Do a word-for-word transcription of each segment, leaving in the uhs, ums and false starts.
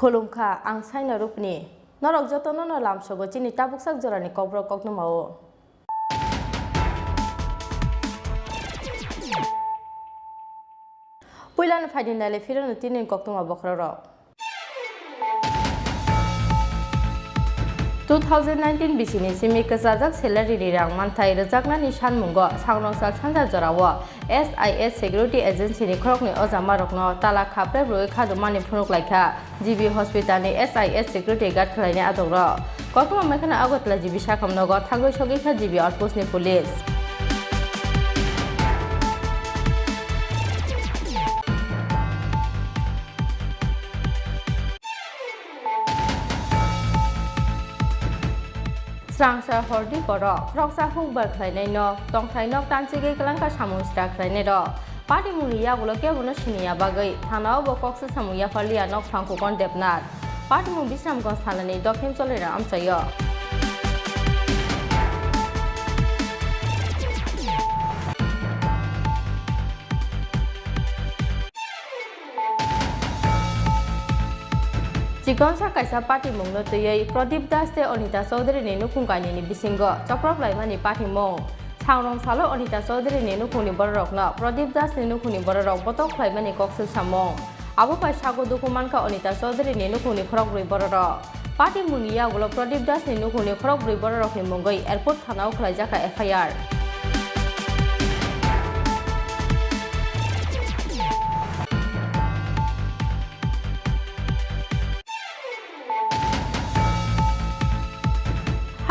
Khulumkha, ang Saina Rupni. Norok jotono no lamsogo chini tabuksak jorani kokborok koktwmao. Puilano phaidi naile phirano tini koktwma bokhorok. Two thousand nineteen bisini simi kwchajak salary ni rang manthai rwjaknani sanmungo Sangrong sal sanja jorao S I S Security Agency ni khoroknwi ojamarokno tala khaprep rwui khadumani phunuk laikha G B Hospital ni S I S Security Guard khlainai adongrok. Koktwma maikheno Agartala G B sakham nogo thangwi sogwi kha G B outpost ni police. Srangsa hordi borok khoroksa hukbar khlainaino tongthai nok tanchigwi kwlangkha samung sra khlainairok. Patimungni yagulo kebono siniya bagwi thanao bo koksa samung yapharliya nok phangkukon Debnath. Patimung Bisramganj thanani dokhin Cholera amchaio. Chikonsa kaisa patimungno twiwi Pradip Das tei Anita Chowdhury ni nukhung kainwini bisingo choprop laimani patimung. Sangrong salo Anita Chowdhury ni nukhungni bororokno Pradip Das ni nukhungni bororok botok khlaimani kok swk samung. Abo bai sago dukhu mankha Anita Chowdhury ni nukhungni khorokbrwi bororok. Patimungni yagulo Pradip Das ni nukhungni khorokbrwi bororokni mungwi airport thanao khwlaijakha F I R.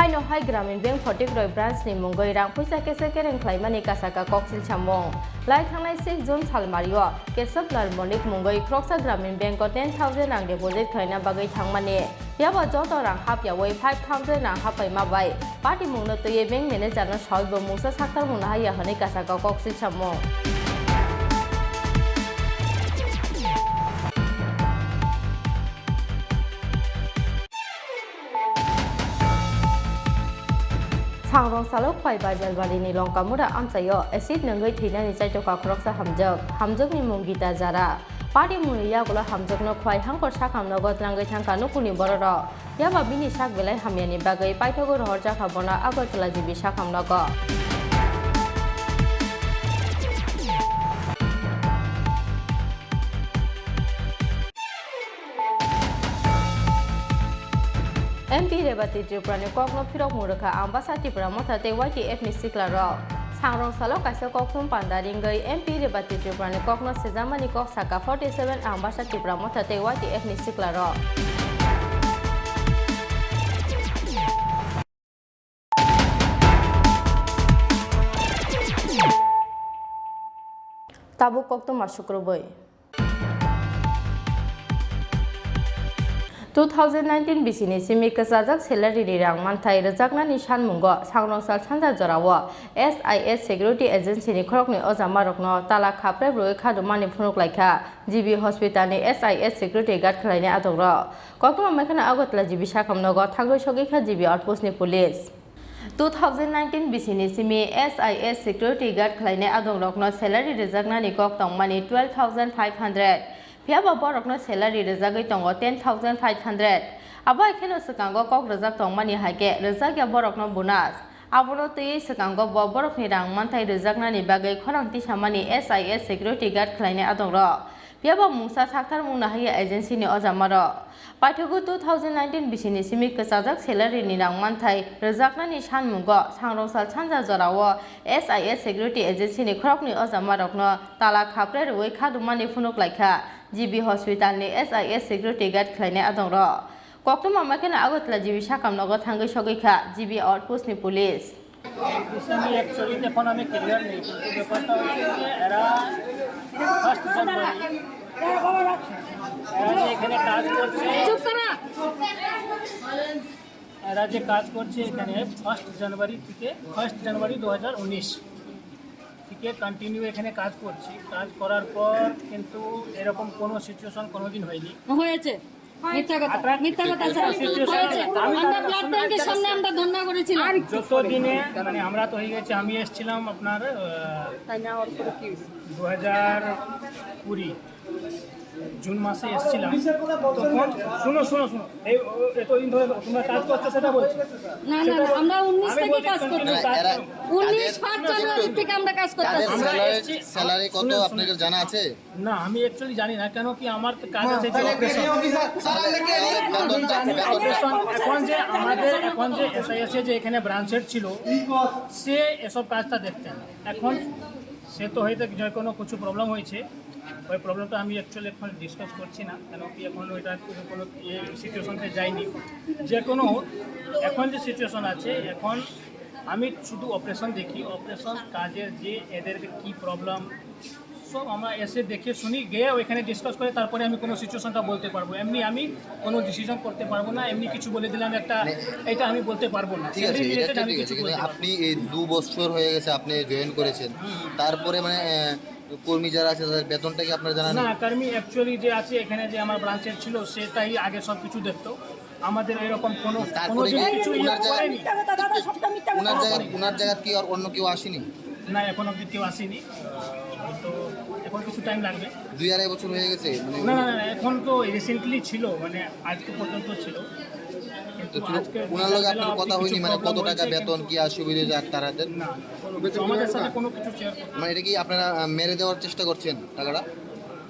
Haino hai Gramin Bank Photikroi branch ni mungwi rang puisa kesa kereng khlaimani kasaka koksil samung. Lai thangnai six June salmario Kesab Lal Molik mungwi khoroksa Gramin Bank o ten thousand rang deposit khlaina bagwi thangmani. Phiya bo joto rang hapyawi five thousand rang happaima bai patimungno twiwi bank manager no sawi bo mungsa saktarmung nahaiya hwnwi kasaka koksil samung. Sangrong salo Khwai Bajalbarini Longkamura amchaio acid nungwi thwinani chaitokha khoroksa hamjwk. Hamjwkni mung Gita Jara. Patimungni yagulo hamjwkno Khwai Hangkor sakham nogo twrangwi thangkha nukhungni bororok. Phiya ba bini sak belai hamyani bagwi paithago rohorjakha bono Agartala G B sakham nogo. M P Rebati Tripura ni kokno phirokmung rwkha Ambasa Tipra Motha tei Y T F ni sikla rok. Sangrong salo kaisa kokthum panda ringwi M P Rebati Tripura ni kokno sejamani kok saka forty seven Ambasa Tipra Motha tei Y T F ni sikla rok. Tabuk koktwma sukrubwi. Two thousand nineteen bisini simi kwchajak salary ni rang manthai rwjaknani sanmungo Sangrong sal sanja jorao S I S Security Agency ni khoroknwi ojamarokno tala khaprep rwui khadumani phunuk laikha G B Hospital ni S I S Security Guard khlainai adongrok. Koktwma maikheno Agartala G B sakham nogo thangwi sogwi kha G B outpost ni police. Two thousand nineteen bisini simi S I S security guard khlainai adongrokno salary rwjaknani kok tongmani twelve thousand five hundred. Phiya ba borokno salary rwjagwi tongo ten thousand five hundred. Abo hai kheno swkango kok rwjak tongmani hai khe rwjakya borokno bonus. Abono twiwi swkango bo borokni rang manthai rwjaknani bagwi khorang tisamani S I S security guard khlainai adongrok. Phiya ba mungsa sakthar mungna haiya agency ni ojamarok. Paithago two thousand nineteen bisini simi kwchajak salary ni rang manthai rwjaknani sanmungo Sangrong sal sanja jorao S I S security agency ni khoroknwi ojamarokno tala khapre rwui khadumani phunuk laikha G B hospital ni S I S security guard khlainai adongrok. Koktwma makheno Agartala G B sakam nogo thangwi sogwi kha G B outpost ni police. এই বিষয়ে আমি অ্যাকচুয়ালি এখন আমি ক্লিয়ার নেই, কিন্তু ব্যাপারটা হচ্ছে যে এরা ফার্স্ট জানুয়ারি, এরা যে এখানে কাজ করছে, চুপ করা। এরা যে কাজ করছে এখানে ফার্স্ট জানুয়ারি থেকে, ফার্স্ট জানুয়ারি দু হাজার উনিশ থেকে কন্টিনিউ এখানে কাজ করছে। কাজ করার পর কিন্তু এরকম কোনো সিচুয়েশন কোনোদিন হয়নি। হয়েছে। মিথ্যা কথা, আপনার মিথ্যা কথা, স্যার। সিচুয়েশন হয়েছে। আমি আমরা ব্লাড ব্যাংকের সামনে আমরা ধর্ণা করেছিলাম। যত দিনে, মানে, আমরা তো হয়ে গেছে, আমি এসেছিলাম আপনার, আহ, দু হাজার কুড়ি জুন মাসে এসেছিলাম। তখন, শুনো, শুনো, শুনো, এই, ও, এতদিন ধরে তোমরা কাজ করছো, সেটা বলছি। না, না, না, আমরা উনিশ থেকে কাজ করছি। না, এরা উনিশ পাঁচ জানুয়ারি থেকে আমরা কাজ করতেছি। স্যালারি, স্যালারি কত আপনাদের জানা আছে? না, আমি অ্যাকচুয়ালি জানি না, কেন কি আমার তো কাজ আছে যে অপারেশন। আমি জানি অপারেশন, এখন যে আমাদের, এখন যে এসআইএসএ যে এখানে ব্রাঞ্চ হেড ছিল, সে এসব কাজটা দেখতেন। এখন সে তো হয়তো যে কোনো কিছু প্রবলেম হয়েছে, ওই প্রবলেমটা আমি অ্যাকচুয়ালি এখন ডিসকাস করছি না, কেন কি এখন ওইটা কোনো, কোনো ইয়ে সিচুয়েশনতে যাইনি। যে কোনো হোক, এখন যে সিচুয়েশন আছে, এখন আমি শুধু অপারেশন দেখি, অপারেশন কাজের যে এদের কি প্রবলেম, সব আমরা এসে দেখে শুনি, গিয়ে ওইখানে ডিসকাস করে তারপরে আমি কোনো সিচুয়েশনটা বলতে পারবো। এমনি আমি কোনো ডিসিশন করতে পারবো না, এমনি কিছু বলে দিলাম একটা, এটা আমি বলতে পারবো না। ঠিক আছে, সেটা এটা রিলেটেড একটা আমি ঠিক কিছু আছে, কিন্তু বলতে পারবো না। আপনি এই দু বছর হয়ে গেছে আপনি জয়েন করেছেন, হুম। তারপরে মানে, আহ, কর্মী যারা আছে তাদের বেতনটা কি আপনারা জানা নেই? না, কর্মী অ্যাকচুয়ালি যে আছে এখানে যে আমার ব্রাঞ্চের ছিল, সেটাই আগে সব কিছু দেখতো। আমাদের এরকম কোনো, তারপরে কোনোদিন কি কিছু ইয়ে ওনার জায়গা-, করেনি। মিথ্যা কথা, দাদা, সবটা মিথ্যা কথা। ওনার জায়গা, ওনার জায়গা কি আর অন্য কেউ আসেনি? না, এখন অবধি কেউ আসেনি। তো এখন কিছু টাইম লাগবে। দুই আড়াই বছর হয়ে গেছে, মানে না, না, না, না, এখন তো রিসেন্টলি ছিল, মানে আজকে পর্যন্ত ছিল। কিন্তু তো চুপ, আজকে ওনার লগে আপনার কথা কিছু হয়নি, মানে কত প্রবলেম টাকা হয়েছে, বেতন, কিন্তু কি অসুবিধা হয়েছে আর তারা দেন? না, না, কোনো কিছু আমাদের সাথে কোনো কিছু শেয়ার করতে মানে এটা কি আপনারা, আহ, মেরে দেওয়ার চেষ্টা করছেন টাকাটা?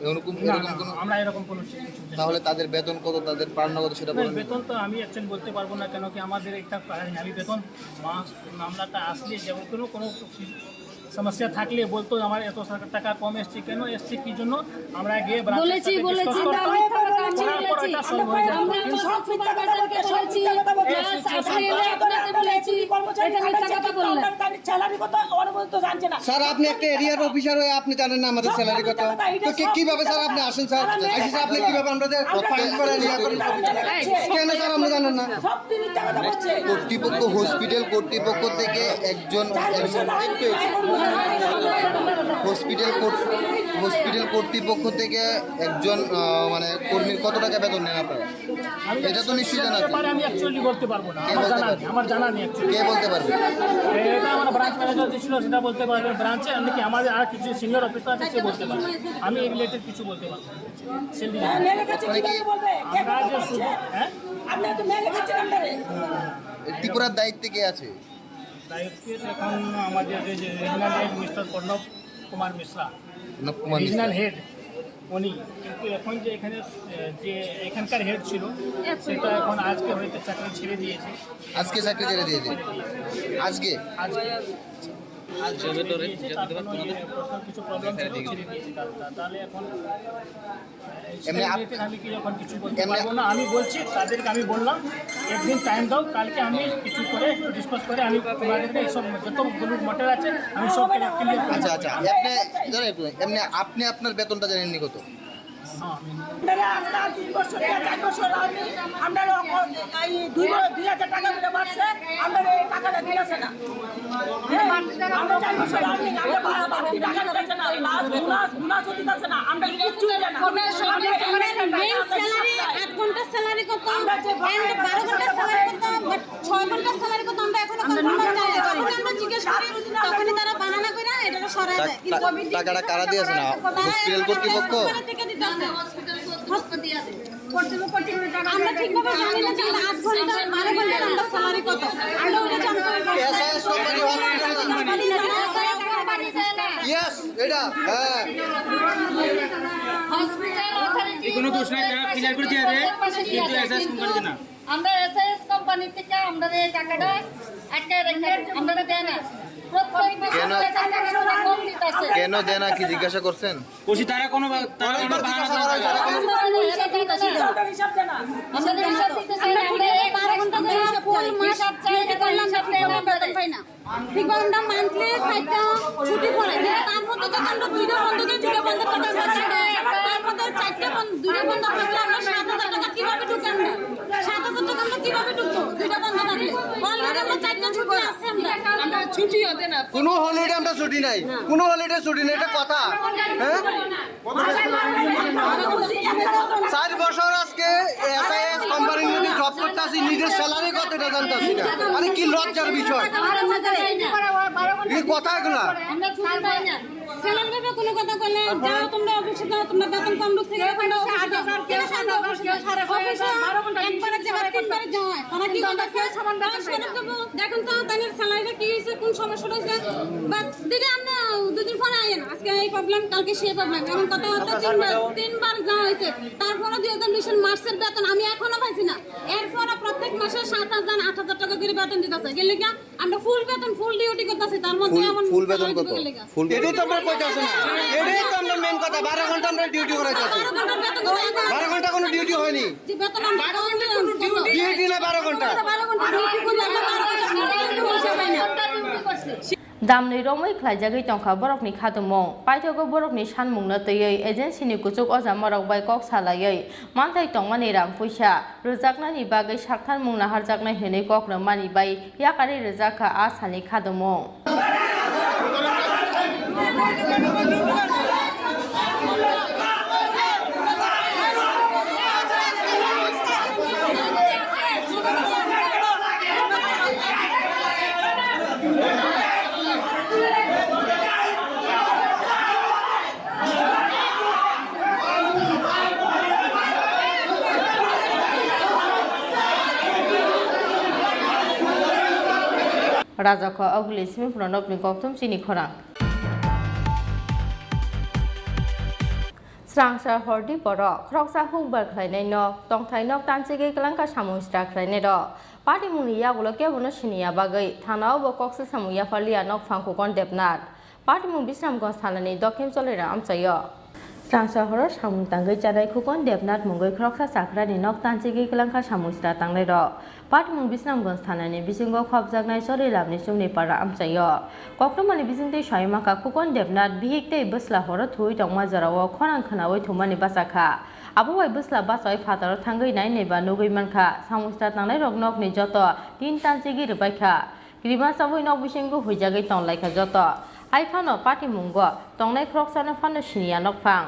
এরকম, না, এরকম না, কোনো আমরা এরকম কোনো কিছু জানি না। তাহলে তাদের বেতন কত, তাদের পাওনা কত সেটা না, বলেন। বেতন তো আমি অ্যাকচুয়ালি বলতে পারবো না, কেন কি আমাদের একটা, আমি বেতন মাস মামলাটা আসলে যেমন কোনো, কোনো সমস্যা থাকলে বলতো আমার এত টাকা কম এসছে, কেন এসছে, কি জন্য, আমরা গিয়ে ব্রাঞ্চের বলেছি, সাথে বলেছি, ডিসকাস করতাম। আমরা মিথ্যা কথা আমরা করার পর বলেছি। এটা সলভ হয়ে যাবে। আমরা সব সুপারভাইজারকে বলেছি, প্লাস আপনি এলে আপনাকে বলেছি, এটা মিথ্যা কথা বললেন। স্যালারি কত? স্যার, আপনি একটা এরিয়ার অফিসার হয়ে আপনি জানেন না আমাদের স্যালারি কত? তো কি, কিভাবে স্যার আপনি আসেন স্যার? আইসি স্যার, আপনি কিভাবে আমাদের ফাইন করেন, ইয়া করেন? কেন স্যার আপনি জানেন না? কর্তৃপক্ষ, হসপিটাল কর্তৃপক্ষ থেকে একজন, হসপিটাল কর্ত-, হসপিটাল কর্তৃপক্ষ থেকে একজন, আহ, মানে কর্মীর কত টাকা বেতন নেন আপনারা? এটা তো নিশ্চয়ই জানা আছে। ব্যাপারে আমি অ্যাকচুয়ালি বলতে পারবো না। কে আমার বলতে জানা পারবে? নেই, আমার জানা নেই অ্যাকচুয়ালি। কে বলতে পারবে? এটা আমার ব্রাঞ্চ ম্যানেজার যে ছিল সেটা বলতে পারবে, ব্রাঞ্চে, আমি কি আমাদের আর কিছু সিনিয়র অফিসার আছে সে বলতে পারবে। আমি এই রিলেটেড কিছু বলতে পারবো না। সেল দিন। হ্যাঁ, মেরে গেছে, মানে কি? কিভাবে বলবে? কে আমরা কথা যে বলছে? শুধু, হ্যাঁ? আমরা তো মেরে গেছে, আমরা। ত্রিপুরার দায়িত্বে কে আছে? দায়িত্বে এখন আমাদের এই যে রিজনাল হেড মিস্টার প্রণব কুমার মিশ্রা, প্রণব কুমার মিশ্রা। রিজনাল হেড উনি, কিন্তু এখন যে এখানে, এ, যে এখানকার হেড ছিল, সেটা এখন আজকে হয়তো চাকরি ছেড়ে দিয়েছে। আজকে চাকরি ছেড়ে দিয়েছে? আজকে? আজকে। আজকে ছেড়ে দিয়েছে, তার কোনো ইয়ে, personal কিছু প্রবলেম ছিল, ছেড়ে দিয়েছে তার, তার, তাহলে এখন এমনি আপ-, আমি কি এখন কিছু বলতে এমনি পারবো না। আমি বলছি, তাদেরকে আমি বললাম, "একদিন টাইম দাও, কালকে আমি কিছু করে, একটু ডিসকাস করে আমি তোমাদেরকে এইসব যত গরুর মটর আছে, আমি সব ক্লিয়ার করে আচ্ছা, আচ্ছা, আপনি, দাঁড়ান একটু, এমনি আপনি আপনার বেতনটা জানেননি কত? হ্যাঁ, আমি আমরা আজকে তিন বছর, চার বছর আমি, আমরা এই দুই ব-, দুই হাজার টাকা করে বাড়ছে, আমরা এই টাকাটা দিতেছে না।" হ্যাঁ, আমরা চার বছর আগে আমরা বা-, বাকি টাকা দিতেছে না, প্লাস বোনাস, বোনাসও দিতেছে না, আমরা কিচ্ছু দিতে না। আমরা মেইন স্যালারি, আট ঘন্টার স্যালারি কত? আমরা যে and বারো ঘন্টার স্যালারি কত? But ছয় ঘন্টার স্যালারি কত? আমরা এখনো কনফার্ম জানি না। যখন আমরা জিজ্ঞেস করি, তখনই তারা বাহানা করে এটা সরায় দেয়। কিন্তু টা-, টাকাটা কারা দিয়েছে না? হসপিটাল কর্তৃপক্ষ? হসপিটাল কর্তৃপক্ষ। আমরা ঠিকভাবে জানি না যে আট ঘন্টা, বারো ঘন্টার আমরা স্যালারি কত? আমরা ওটা জানতে পারি। SIS company, hospital company. SIS company দেয় না। ইয়েস, এটা, হ্যাঁ। হসপিটাল অথরিটি কোনো দোষ নাই, তারা ক্লিয়ার করে দিয়ে দেয়, কিন্তু এসআইএস কোম্পানি না। আমরা এসআইএস কোম্পানি থেকে আমরা এই টাকাটা আটকে রেখে আমরা দেয় না। প্রত্যেক মাসে কেন? টাকা কম দিতেছে। কেন দেনা কি জিজ্ঞাসা করছেন? বলছি, তারা কোনো বা-, তারা কোনো বাহানা দেয় না। আমরা হিসাব দিতে চাই না। আমরা হিসাব দিতে চাই না। আমরা এই বারো ঘন্টা ধরে ফুল মাস হিসাব চাই, বেতন পাই না। ঠিক বলে আমরা মান্থলি চারটা ছুটি পড়ে, কিন্তু তার মধ্যে যখন আমরা দুইটা বন্ধ দিই, দুইটা বন্ধ থাকলে আমরা চারটা, তার মধ্যে চারটা বন্ধ, দুইটা বন্ধ থাকলে আমরা সাত হাজার টাকা কিভাবে ঢুকে আমরা? সাত হাজার টাকা আমরা কিভাবে ঢুকবো? দুইটা বন্ধ থাকলে। Already আমরা চারটা ছুটি আছে আমরা। আমরা ছুটি হতে না। কোনো হলিডে আমরা ছুটি নাই, কোনো হলিডে ছুটি নেই, এটা কথা। হ্যাঁ, চার বছর আজকে এসআইএস কোম্পানির মধ্যে জব করতেছি, নিজের স্যালারি কত এটা জানতেছি না। আরে কি লজ্জার বিষয় এই কথাগুলা। আমরা ছুটি পাই না। স্যালারি ব্যাপারে কোনো কথা বললে, যাও তোমরা অফিসে যাও, তোমরা বেতন কম ঢুকছে, গেলে তোমরা অফিসে যাও। কেন তোমরা অফিসে যাও? অফিসে একবারে যাওয়া, তিনবারে যাওয়া। তারা কি কথা বলে? দেখুন তো, তাদের স্যালারিটা কি হয়েছে, কোন সমস্যাটা হয়েছে? বাস, দিদি, আমরা দুদিন পরে আইয়েন। আজকে এই প্রবলেম, কালকে সেই প্রবলেম। এমন কথাবার্তা তিনবার, তিনবার যাওয়া হয়েছে। তারপরে দুই হাজার বিশের মার্চের বেতন আমি এখনো পাইছি না। এরপরে প্রত্যেক মাসে সাত হাজার, আট হাজার টাকা করে বেতন দিতেছে। গেলে কি আমরা ফুল বেতন, ফুল ডিউটি করতেছি, তার মধ্যে ফুল, এমন ফুল বেতন কত? ফুল এটাই তো আমরা কইতাছি না, এটাই তো আমরা মেইন কথা। বারো ঘন্টা আমরা ডিউটি করাইতাছি। বারো ঘন্টার বেতন দেওয়া যায় না। বারো ঘন্টা কোনো ডিউটি হয়নি। যে বেতন আমরা পাই না, কত? ডিউটি না বারো ঘন্টা। বারো ঘন্টা ডিউটি করি আমরা বারো ঘন্টা ডিউটি করছি। Damni romwi khlaijagwi tongkha borokni khatumung. Paithago borokni sanmungno twiwi agency ni kuchuk ojamorok bai kok salaiwi manthai tongmani rang puisa rwjaknani bagwi saktharmung naharjaknai hwnwi kok rwmani bai yakarwi rwjak kha a salni khatumung. Rajak kho, Aguli simi phunuknani kokthum chini khorang. Srangsa hordi borok khoroksa hukbar khlainai nok, tongthai nok tanchigwi kwlangkha samung sra khlainai rok. Patimungni yagulo kebono siniya bagwi thanao bo kokse samung yapharliya nok phang Khukon Debnath. Patimung Bisramganj thanani dokhin cholera amchaio. Srangsa horo samung tangwi chanai Khukon Debnath mungwi khoroksa chakrani nok tanchigwi kwlangkha samung sra tangnai rok. Patimung Bisramganj thanani bisingo khopjaknai Chorilamni chumni para amchaio. Koktwmani bisingtwi saiwi mankha Khukon Debnath bihik tei bwsla horo thuwi tongma jorao khorang khwnawi thumani bachakha. Abo bai bwsla bachawi phataro thangwi nai naiba nugwi mankha. Samung sra tangnai rok nokni joto tin tanchigwi rwbaikha. Krima chabwi nok bisingo huijagwi tonglaikha joto. Hai phano patimungo tongnai khoroksano phano siniya nokphang.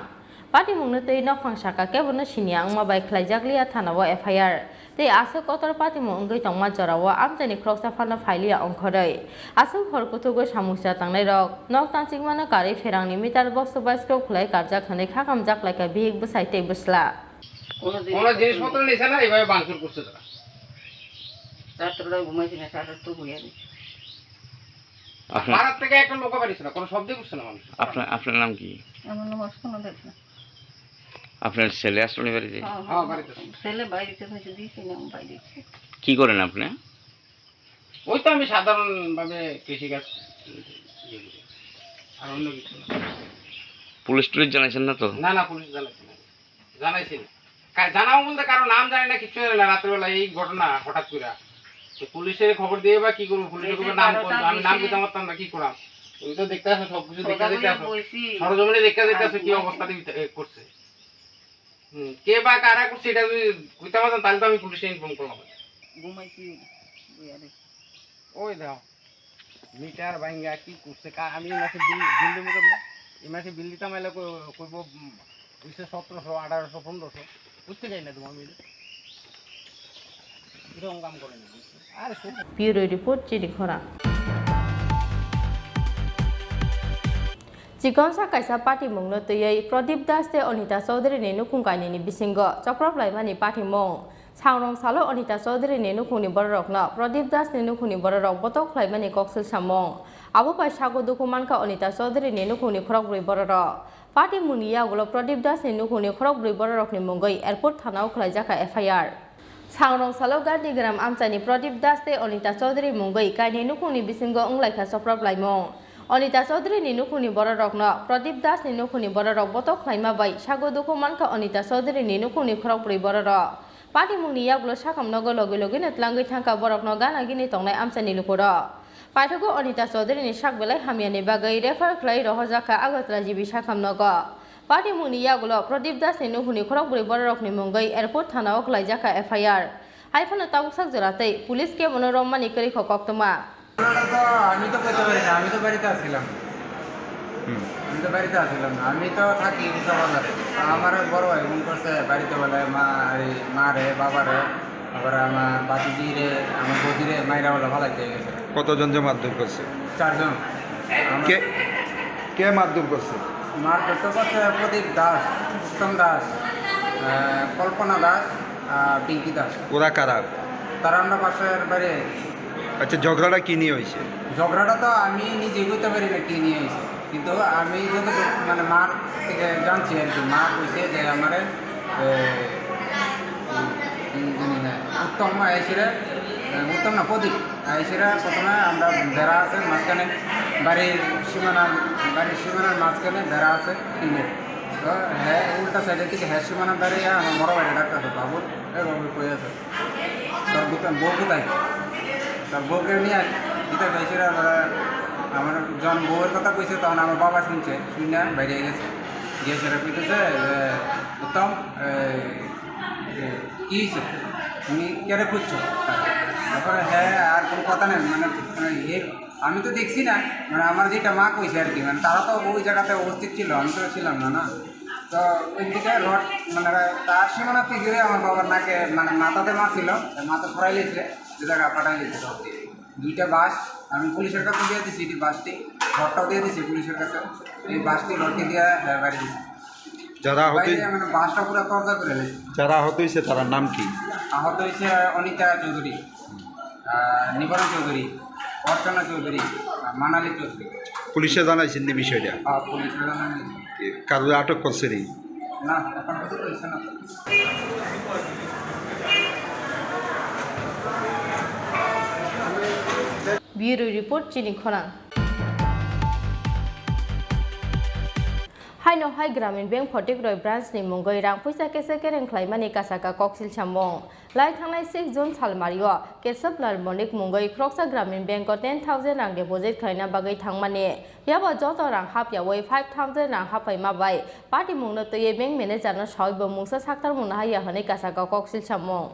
Patimungno twi nokphang saka kebono siniya wngma bai khlaijakliya thanao F I R. Tei aswk kotor patimung wngwi tongma jorao amchaini khoroksa phano phailiya ongkhorwi. Aswk hor kuthukgo samung sra tangnairok nok tanchikmano karwi pherangni meter box o bai stroke khlai karjak hwnwi khakamjak laikha bihik bwsai tei bwsla. কোনো জিনিস কোনো জিনিসপত্র নিছে না, এইভাবে ভাঙচুর করছে তারা। রাত্রে ঘুমাইছি না, সারা রাত তো ঘুমিয়ে নেই। আপনার পাড়ার থেকে একটা লোকও বেরিয়েছে না, কোনো শব্দই করছে না মানুষ। আপনার, আপনার নাম কি? আমার নাম অস্কনা দেবনাথ। আপনার ছেলে আসলো না বাড়িতে? হ্যাঁ, হ্যাঁ, হ্যাঁ, বাড়িতে আছে। ছেলে বাইরে থেকে হয়েছে, দিয়েছি না, বাইরে আছে। কি করেন আপনি? ওই তো আমি সাধারণভাবে কৃষিকাজ ইয়ে করি, আর অন্য কিছু না। পুলিশ টুলিশ জানাইছেন না তো? না, না, পুলিশ জানাইছি না। জানাইছি না। কা-, জানাবো বলতে কারো নাম জানি না, কিচ্ছু জানি না। রাত্রেবেলা এই ঘটনা হঠাৎ করে। তো পুলিশে খবর দিয়ে বা কি করবো? পুলিশে এই যে খবর নাম বারোটা কোন-, আমি নাম বিশে দিতে পারতাম না, কি করাম? তুমি তো দেখতে আসো, সবকিছু দেখতে সদা দেখতে বইয়া আসো। বইছি। সরজমিনে দেখতে দেখতে আসো কি আমি অবস্থা দিয়ে, এ, করছে। হুম, কে বা কারা করছে এটা যদি কইতে পারতাম, তাহলে তো আমি পুলিশে ইনফর্ম করলাম। ঘুমাইছি, বইয়া রে। ওই দাও। মিটার ভাঙ্গা কি করছে? কা-, আমি এই মাসে বিল, বিল দিবো কেমনে? এই মাসে বিল দিতাম, এলে কই-, কইবো, উম, হইছে সতেরোশো, আঠারোশো, পনেরোশো। কোথেকে এনে দেবো আমি? এরকম কাম করে না। আরে শোন। Bureau report, Chini Khorang. Chikonsa kaisa patimungno twiwi Pradip Das tei Anita Chaudhary ni nukhung kainwini bisingo choprop laimani patimung. Sangrong salo Anita Chaudhary ni nukhungni bororokno Pradip Das ni nukhungni bororok botok khlaimani kok silsamung. Abo bai sago dukhu mankha Anita Chaudhary ni nukhungni khorokbrwi bororok. Patimungni yagulo Pradip Das ni nukhungni khorokbrwi bororokni mungwi airport thanao khlaijakha F I R. Sangrong salo Gandhigram amchaini Pradip Das tei Anita Chaudhary mungwi kainwi nukhungni bisingo wnglaikha choprop laimung. Anita Chaudhary ni nukhungni bororokno Pradip Das ni nukhungni bororok botok khlaima bai sago dukhu mankha Anita Chaudhary ni nukhungni khorokbrwi bororok. Patimungni yagulo sakham nogo logi logino tlangwi thangkha borokno gana gini tongnai amchaini lukurok. Paithago Anita Chaudhary ni sak belai hamyani bagwi refer khlai rohorjakha Agartala G B sakham nogo. Patimungni yagulo Pradip Das ni nukhungni khorokbrwi bororokni mungwi airport thana o khlaijakha F I R. Hai phano tabuk sak jora tei police kebono romani kwrwi kho koktwma. ঘটনাটা তো আমি তো করতে পারি না, আমি তো বাড়িতে আসছিলাম। হুম। আমি তো বাড়িতে আসছিলাম না, আমি তো থাকি উষা বাজারে। আমার এক বড় ভাই ফোন করছে বাড়িতে, বলে মা, এই মা রে, বাবা রে, আবার আমার বাতিজি রে, আমার বৌদি রে, মাইরা বলে ফালাইতে গেছে। কতজন যে মারধর করছে? চারজন। আমার কে, কে মারধর করছে? মারধর তো করছে প্রদীপ দাস, উত্তম দাস, আহ, কল্পনা দাস, আহ, পিঙ্কি দাস। ওরা কারা? তারা আমরা পাশের বাড়ি। আচ্ছা, ঝগড়াটা কি নিয়ে হয়েছে? ঝগড়াটা তো আমি নিজে বুঝতে পারি না কি নিয়ে হয়েছে, কিন্তু আমি যতটুকু মানে মার থেকে জানছি আর কি, মা কইছে যে আমারে, এ, উম, উম, উত্তম এসে, উত্তম না, প্রদীপ এসে প্রথমে আমরা বেড়া আছে মাঝখানে, বাড়ির সীমানা, বাড়ির সীমানার মাঝখানে বেড়া আছে টিনের। তো হ্যাঁ, উল্টা সাইডের দিকে হ্যাঁ সীমানা দাঁড়িয়ে আমার বড় ভাই ডাক্তার আছে, বাবু, এ বাবু কই আছে? তোর বুকে, বউ কোথায়? তোর বউকে নিয়ে আয়। এটা বেশিরা, আমার যখন বউয়ের কথা কইছে, তখন আমার বাবা শুনছে, শুনে বাইরে গেছে। গিয়ে সেটা কইতেছে যে, "উত্তম, এই, এই, কি হয়েছে? তুমি কেন খুঁজছো?" তারপরে হ্যাঁ, আর কোনো কথা নেই, মানে, মানে, এ, আমি তো দেখছি না, মানে, আমার যেটা মা কইছে আর কি, মানে, তারা তো ওই জায়গাতে উপস্থিত ছিল, আমি তো ছিলাম না, না। তো ওই দিকে রড, মানে, তার সীমানা পিছনে আমার বাবার নাকে, মানে, মাথাতে মারছিল, মাথা ফোরাই লিয়েছে, যে জায়গা ফাটাই লিয়েছে। দুইটা বাঁশ আমি পুলিশের কাছে দিয়ে দিছি, এটি বাঁশটি, রডটাও দিয়ে দিছি পুলিশের কাছে। এই বাঁশটি রডটি দিয়ে, হ্যাঁ, বাড়ি দিছি। যারা আহত বাইরে, হই-, মানে, বাঁশটা পুরো তরজা করে দিছি। যারা আহত হইছে, তারার নাম কি? আহত হইছে অনিতা চৌধুরী, আহ, নিবারণ চৌধুরী, অর্চনা চৌধুরী, আহ, মানালি চৌধুরী। পুলিশে জানাইছেন নি বিষয়টা? হ্যাঁ, পুলিশে জানাইছে। কারো আটক করছে নি? না, এখন পর্যন্ত হইছে না। Bureau report, Chini Khorang. Haino hai Gramin Bank Photikroi branch ni mungwi rang puisa kese kereng khlaimani kasaka koksil samung. Lai thangnai six June salmario Kesab Lal Bonik mungwi khoroksa Gramin Bank o ten thousand rang deposit khlaina bagwi thangmani. Phiya ba joto rang hapyawi five thousand rang haphaima bai patimungno twiwi bank manager no sawi bo mungsa saktarmung nahaiya hwnwi kasaka koksil samung.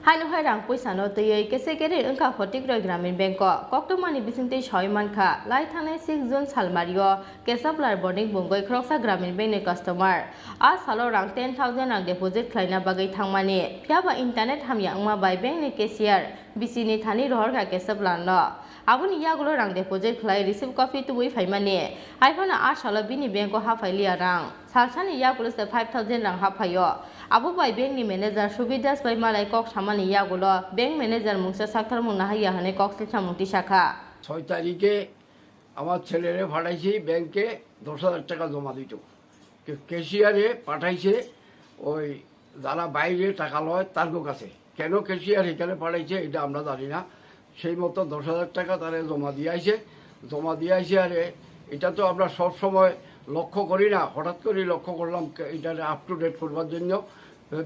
Haino hai rang puisa no twiwi kese kere wngkha Photikroi Gramin Bank o. Koktwmani bisingtwi sawi mankha, lai thangnai six June salmario Kesab Lal Bonik mungwi khoroksa Gramin Bank ni customer. A salo rang ten thousand rang deposit khlaina bagwi thangmani. Phiya ba internet hamya wngma bai bank ni cashier bisi ni thani rohorkha Kesab Lal no. Aboni yagulo rang deposit khlai receipt copy tubui phaimani. Hai phano a salo bini bank o haphai liya rang. Salsani yagulo se five thousand rang haphaio. Abo bai bank ni manager Subidas bai malai kok samani yagulo bank manager mungsa sakthar mung nahaiya hwnwi kok silsamung tisakha. ছয় তারিখে আমার ছেলেরে পাঠাইছি ব্যাংকে দশ হাজার টাকা জমা দিত। কে-, ক্যাশিয়ারে পাঠাইছে ওই যারা বাইরে টাকা লয় তার কাছে। কেন ক্যাশিয়ার এখানে পাঠাইছে এটা আমরা জানি না। সেই মতো দশ হাজার টাকা তারা জমা দিয়ে আইছে, জমা দিয়ে আইছে। আরে এটা তো আমরা সব সময় লক্ষ্য করি না, হঠাৎ করে লক্ষ্য করলাম কে-, এটা আপ টু ডেট করবার জন্য।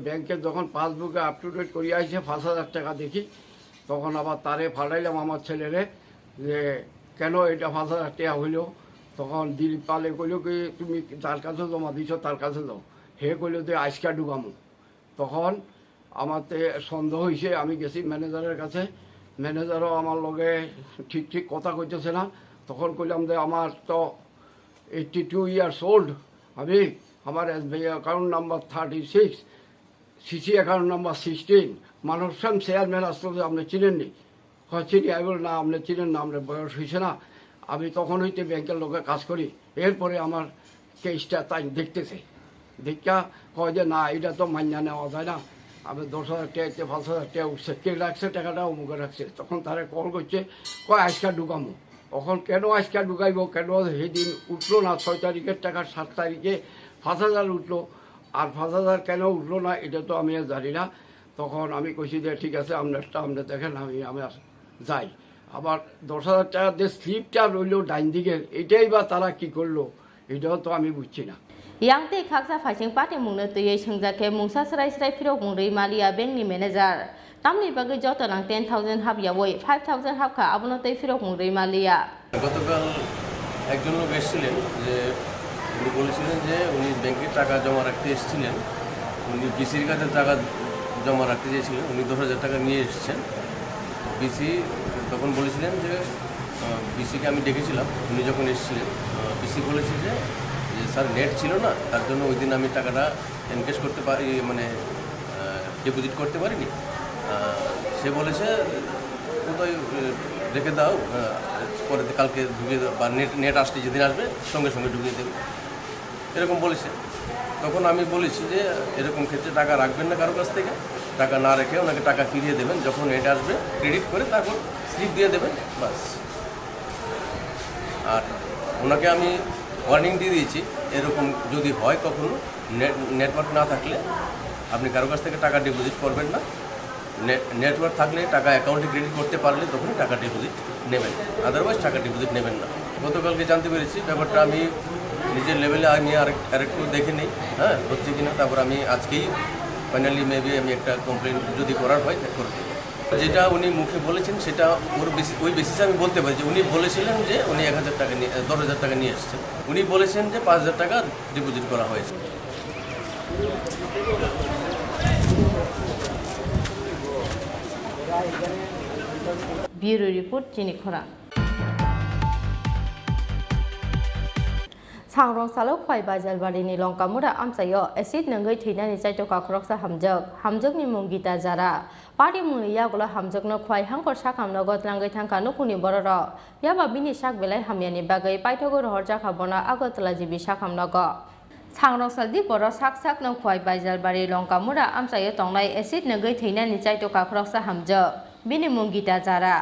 ব্যাংকে যখন পাসবুকে আপ টু ডেট করিয়া আইছে পাঁচ হাজার টাকা দেখি, তখন আবার তারে পাঠাইলাম আমার ছেলেরে যে কেন এটা পাঁচ হাজার টাকা হইল। তখন দিলীপ পালে কইল কি, "তুমি যার কাছে জমা দিছো তার কাছে যাও।" হে কইল যে, "আজকে ঢুকামু।" তখন আমার তে সন্দেহ হইছে, আমি গেছি ম্যানেজারের কাছে, ম্যানেজারও আমার লগে ঠিক ঠিক কথা কইতেছে না। তখন কইলাম যে, "আমার তো এইটটি টু ইয়ার্স ওল্ড, আমি, আমার SBI account number thirty six, CC account number sixteen, Manab Shyam chairman আসতো যে আপনি চিনেননি?" "হ্যাঁ, চিনি।" আমি বলি, "না, আপনি চিনেন না, আপনার বয়স হয়েছে না।" আমি তখন হইতে ব্যাংকের লগে কাজ করি। এরপরে আমার কেসটা তাই দেখতেছে, দেখা কয় যে, "না, এটা তো মান্য নেওয়া যায় না।" আমি দশ হাজার টাকা দিতে পাঁচ হাজার টাকা উঠছে, কে রাখছে টাকাটা? অমুকে রাখছে। তখন তারা কল করছে, কয়, "আজকে ঢুকামো।" এখন কেন আজকে ঢুকাইবো, কেন সেদিন উঠলো না, ছয় তারিখের টাকা সাত তারিখে পাঁচ হাজার উঠলো, আর পাঁচ হাজার কেন উঠলো না, এটা তো আমি আর জানি না। তখন আমি কইছি যে, "ঠিক আছে, আপনারটা আপনি দেখেন, আমি, আমি আর যাই।" আবার দশ হাজার টাকার যে স্লিপটা রইলো ডাইন দিকের, এটাই বা তারা কি করলো, এটাও তো আমি বুঝছি না। Yang tei khaksa phaising patimungno twiwi swngjak khe mungsa srai srai phirokmung rwi maliya bank ni manager. Tamni bagwi joto nang ten thousand hap yaui five thousand hap kha, abono tei phirokmung rwi maliya. গতকাল একজন লোক এসেছিলেন, যে উনি বলেছিলেন যে উনি ব্যাংকে টাকা জমা রাখতে এসেছিলেন, উনি বিসির কাছে টাকা জমা রাখতে চেয়েছিলেন, উনি দশ হাজার টাকা নিয়ে এসেছেন। বিসি তখন বলেছিলেন যে, আহ, বিসিকে আমি ডেকেছিলাম, উনি যখন এসেছিলেন, আহ, বিসি বলেছে যে, যে, "স্যার, নেট ছিল না, তার জন্য ওই দিন আমি টাকাটা এনক্যাশ করতে পারি, মানে, আহ, ডিপোজিট করতে পারিনি।" আহ, সে বলেছে, "কোথায়, আহ, রেখে দাও, আহ, পরে কালকে ঢুকিয়ে দাও, বা নেট, নেট আসলে যেদিন আসবে, সঙ্গে সঙ্গে ঢুকিয়ে দেবে।" এরকম বলেছে। তখন আমি বলেছি যে, "এরকম ক্ষেত্রে টাকা রাখবেন না কারো কাছ থেকে, টাকা না রেখে ওনাকে টাকা ফিরিয়ে দেবেন, যখন নেট আসবে, ক্রেডিট করে তারপর স্লিপ দিয়ে দেবেন, বাস।" আর ওনাকে আমি ওয়ার্নিং দিয়ে দিয়েছি, এরকম যদি হয় কখনো, নেট, নেটওয়ার্ক না থাকলে আপনি কারো কাছ থেকে টাকা ডিপোজিট করবেন না। নে-, নেটওয়ার্ক থাকলে, টাকা অ্যাকাউন্টে ক্রেডিট করতে পারলে তখনই টাকা ডিপোজিট নেবেন, আদারওয়াইজ টাকা ডিপোজিট নেবেন না। গতকালকে জানতে পেরেছি ব্যাপারটা, আমি নিজের লেভেলে আমি আর, আরেকটু দেখে নিই, হ্যাঁ, হচ্ছে কিনা। তারপর আমি আজকেই ফাইনালি মেবি আমি একটা কমপ্লেন যদি করার হয়, তা করে দেবো। যেটা উনি মুখে বলেছেন, সেটা ওর বেসি-, ওই বেসিসে আমি বলতে পারি যে উনি বলেছিলেন যে উনি এক হাজার টাকা নিয়ে, দশ হাজার টাকা নিয়ে এসেছেন। উনি বলেছেন যে পাঁচ হাজার টাকা ডিপোজিট করা হয়েছে। Bureau report, chini khorang. Sangrong salo Khwai Baijalbari ni Longkamura amchaio acid nungwi thwinani chaitokha khoroksa hamjwk. Hamjwkni mung Gita Jara. Patimungni yagulo hamjwkno Khwai hangkor sakhamno gotlangwi thangkha nukhungni bororok. Phiya ba bini sak belai hamyani bagwi paithogwi rohorjakha bono Agartala G B sakhamnogo. Sangrong saldi borok sak sakno Khwai Baijalbari Longkamura amchaio tongnai acid nungwi thwinani chaitokha khoroksa hamjwk. Bini mung Gita Jara.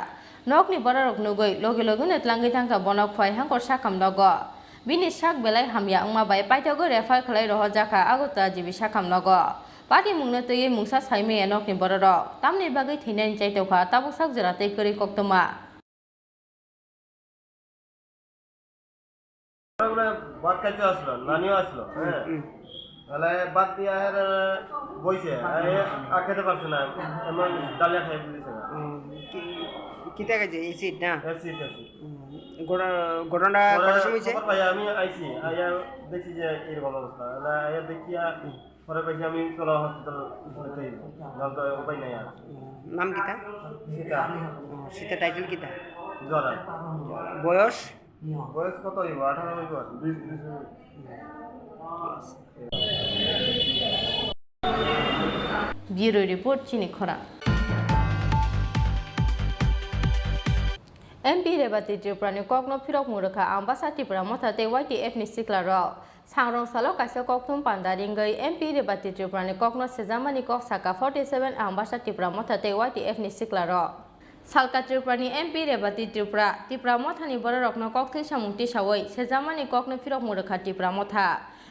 Nokni bororok nugwi logi logino tlangwi thangkha bono Khwai hangkor sakhamnogo. Bini sak belai hamya wngma bai paithogwi refer khlai rohorjakha Agartala G B sakhamnogo. Patimungno twiwi mungsa saimaya nokni bororok. Tamni bagwi thwinani chaitokha tabuk sak jora tei kwrwi koktwma. ওগুলো ভাত খাইতে আসলো, নানিও আসলো, হ্যাঁ। হুম। তাহলে বাদ দিয়ে আর বইছে, আর এ আর খেতে পারছে না, এমন ডালিয়া খাই দিয়েছে না। হুম, কি, কিতা খাইছে? অ্যাসিড না? Acid, acid. হুম, ঘটনা, ঘটনা পরে কটার সময় হইছে? খবর পাই আমি আইছি, আইয়া দেখছি যে এরকম অবস্থা। তাহলে আইয়া দেখি আর হুম। পরে কইছি আমি চলো হসপিটাল নিতে হইব, নাহলে তো উপায় নাই আর। হুম, নাম কিতা? সীতা। হুম, সীতা টাইটেল কিতা? জরা। বয়স? বয়স কত হইব? আঠারো হইব আর। বিশ, বিশ হইব। Bureau report, chini khorang. M P Rebati Tripura ni kokno phirokmung rwkha Ambasa Tipra Motha tei Y T F ni sikla rok. Sangrong salo kaisa kokthum panda ringwi M P Rebati Tripura ni kokno sejamani kok saka forty seven Ambasa Tipra Motha tei Y T F ni sikla rok. Salka Tripura ni M P Rebati Tripura, Tipra Motha ni bororokno kok thwi samung tisawi sejamani kokno phirokmung rwkha Tipra Motha.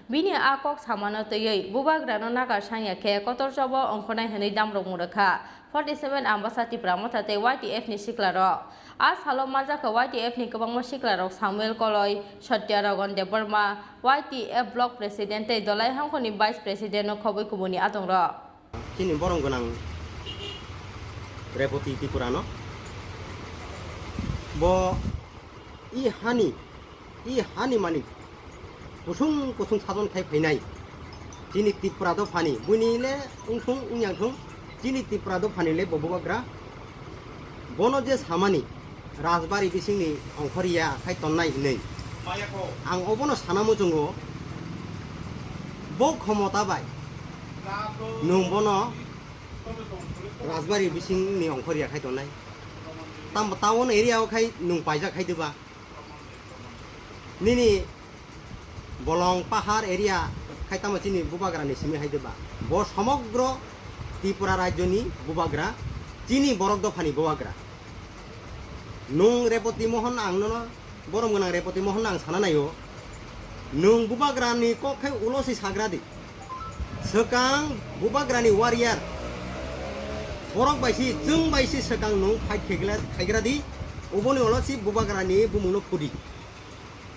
Bini a kok samano twiwi bubagrano nagar sangya khe kotor chobo ongkhornai hwnwi damrokmung rwkha forty seven Ambasa Tipra Motha tei Y T F ni sikla rok. A salo manjakha Y T F ni kwbangma sikla rok Samuel Koloi, Satya Rogon Debbarma, Y T F Block President tei Dolai Hangkhoni Vice President no khobwi kubuni adong rok. Chini borom gwnang Reboti Tripura no bo i hani, i hani mani kusung kusung sajon khai phainai chini Tripura dophani, buini le wngthung wngya wngthung, chini Tripura dophani le bo bubagra. Bono je samani Rajbari bisingni ongkhorya khai tonnai hinwi, ang obono sana muchungo, bo khomota bai nwng bono Rajbari bisingni ongkhorya khai tonnai. Tam, town area o khai nwng paijak khai diba? Nini Bolong Pahar area khai tamo chini bubagra ni simi hai diba? Bo somogro Tripura rajyo ni bubagra, chini borok dopha ni bubagra. Nwng Reboti Mohon ang nono, borom gwnang Reboti Mohon ang sana naio. Nwng bubagra ni kok khai ulo si sagra di. Swkang bubagra ni warrior. Borok bai si, chwng bai si swkang nwng fight khaigra, khaigra di. Oboni ulo si bubagrani bumungno phudi.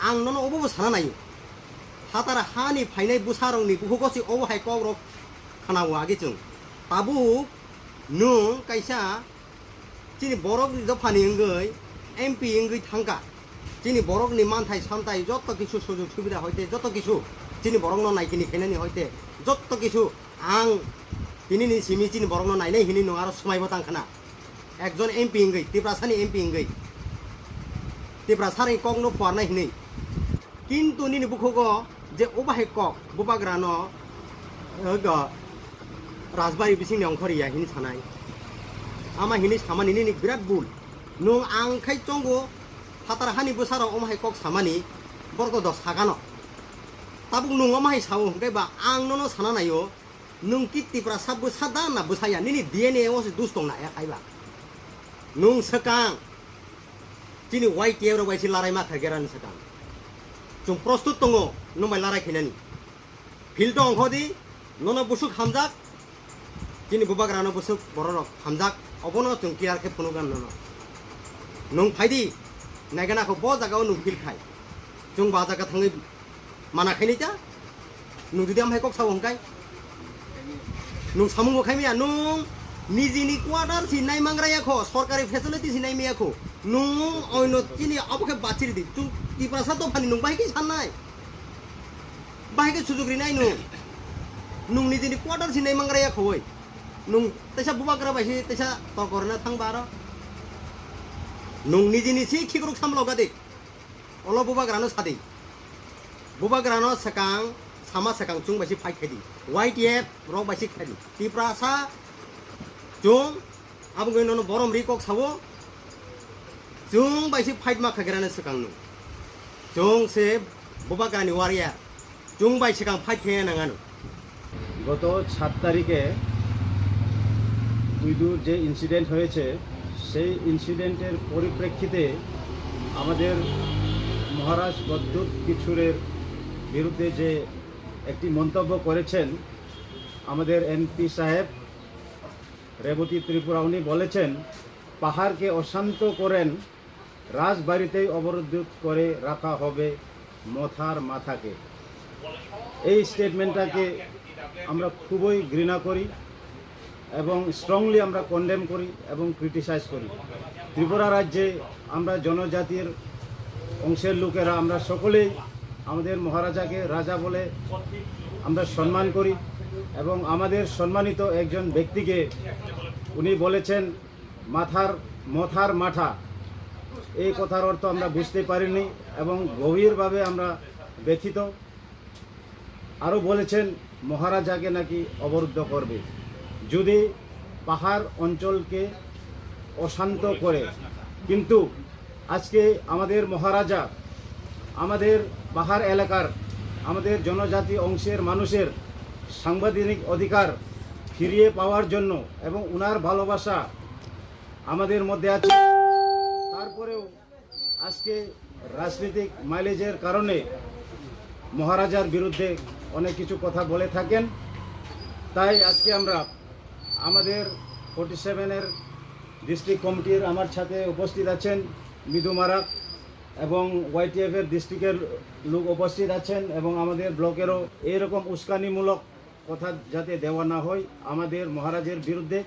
Ang nono obobo sana naio. Phatar hani phainai bwsarokni bukhugo si obo hai kokrok khnao age chwng. Tabuk nwng kaisa chini borokni dophani wngwi M P wngwi thangkha. Chini borokni manthai samthai joto kisu sujog subida hoite joto kisu chini borokno naikini khainani hoite joto kisu ang tinini simi chini borokno nainai hinwi nwng aro swmaibo tangkhana. Ekjon M P wngwi, Tiprasani M P wngwi, Tiprasani kokno phuarnai hinwi. Kintu nini bukhugo je obo hai kok, bubagrano, eh, go, Rajbari bisingni ongkhoriya hinwi sanai. Ama hinwi samani nini birat bul. Nwng ang khai chongo, phatar hani bwsarok omo hai kok samani, borok to dos sakano. Tabuk nwng omo hai sao hwnkhe ba ang nono sana naio, nwng ki Tiprasa bwsa da na bwsa ya? Nini D N A o se dus tong na ya khai ba? Nwng swkang chini Y T F rok bai se larai ma kha gerani swkang. Chwng prostut tongo nwng bai larai khainani. Field o ongkho di, nono busuk hamjak, chini bubagrano busuk bororok hamjak, obono chwng clear khe phunukgan nono. Nwng phai di, naigana kho bo jaga o nwng field khai. Chwng ba jaga thangwi mana khainai ta? Nwng jodi amhai kok sao hwnkhe? Nwng samung bo khaimaya, nwng nijini quarter si naimangra ya kho, sorkari facility si naimaya kho. Nwng oino chini abo khe bachiri di. Chwng Tiprasa dophani nwng bahai khe sannai? Bahai khe sujuk rinai nwng? Nwng nijini quarter si naimangra ya khoi. Nwng teisa bubagra bai si teisa torko rwna thang ba aro. Nwng nijini si khikruk samlo gadi. Olo bubagrano sadi. Bubagrano swkang, sama swkang chwng bai si fight khaidi. Y T F rok bai si khaidi. Tiprasa chwng, aboni nono borom ri kok sao. Chwng bai si fight ma khagerani swkang no. Chwng se bubagrani warrior. Chwng bai swkang fight khe nang ano. গত সাত তারিখে উইদুর যে ইনসিডেন্ট হয়েছে, সেই ইনসিডেন্টের পরিপ্রেক্ষিতে আমাদের মহারাজ বদ্যুৎ কিশোরের বিরুদ্ধে যে একটি মন্তব্য করেছেন আমাদের এমপি সাহেব রেবতী ত্রিপুরা, উনি বলেছেন, "পাহাড়কে অশান্ত করেন, রাজবাড়িতেই অবরোধ করে রাখা হবে মথার মাথাকে।" এই স্টেটমেন্টটাকে আমরা খুবই ঘৃণা করি এবং স্ট্রংলি আমরা কন্ডেম করি এবং ক্রিটিসাইজ করি। ত্রিপুরা রাজ্যে আমরা জনজাতির অংশের লোকেরা আমরা সকলেই আমাদের মহারাজাকে রাজা বলে আমরা সম্মান করি এবং আমাদের সম্মানিত একজন ব্যক্তিকে উনি বলেছেন, "মাথার, মথার মাথা।" এই কথার অর্থ আমরা বুঝতে পারিনি এবং গভীরভাবে আমরা ব্যথিত। আরও বলেছেন, মহারাজাকে নাকি অবরুদ্ধ করবে যদি পাহাড় অঞ্চলকে অশান্ত করে। কিন্তু আজকে আমাদের মহারাজা আমাদের পাহাড় এলাকার, আমাদের জনজাতি অংশের মানুষের সাংবিধানিক অধিকার ফিরিয়ে পাওয়ার জন্য এবং উনার ভালোবাসা আমাদের মধ্যে আছে। তারপরেও আজকে রাজনৈতিক মাইলেজের কারণে মহারাজার বিরুদ্ধে অনেক কিছু কথা বলে থাকেন। তাই আজকে আমরা আমাদের ফর্টি সেভেনের ডিস্ট্রিক্ট কমিটির আমার সাথে উপস্থিত আছেন মৃদু মারাক এবং ওয়াইটিএফের ডিস্ট্রিক্টের লোক উপস্থিত আছেন এবং আমাদের ব্লকেরও এইরকম উস্কানিমূলক কথা যাতে দেওয়া না হয় আমাদের মহারাজের বিরুদ্ধে।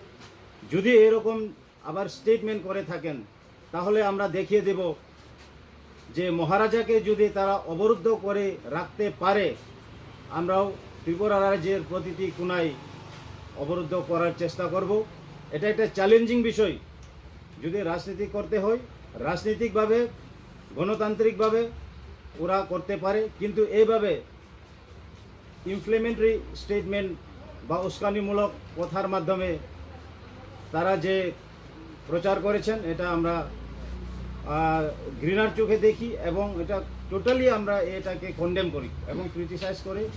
যদি এরকম আবার স্টেটমেন্ট করে থাকেন, তাহলে আমরা দেখিয়ে দেব যে মহারাজাকে যদি তারা অবরুদ্ধ করে রাখতে পারে, আমরাও ত্রিপুরা রাজ্যের প্রতিটি কোণায় অবরুদ্ধ করার চেষ্টা করব। এটা একটা চ্যালেঞ্জিং বিষয়। যদি রাজনীতি করতে হয়, রাজনৈতিকভাবে, গণতান্ত্রিকভাবে ওরা করতে পারে, কিন্তু এইভাবে ইমপ্লিমেন্টারি স্টেটমেন্ট বা উস্কানিমূলক কথার মাধ্যমে তারা যে প্রচার করেছেন, এটা আমরা, আহ, ঘৃণার চোখে দেখি এবং এটা টোটালি আমরা এটাকে কন্ডেম করি এবং ক্রিটিসাইজ করি।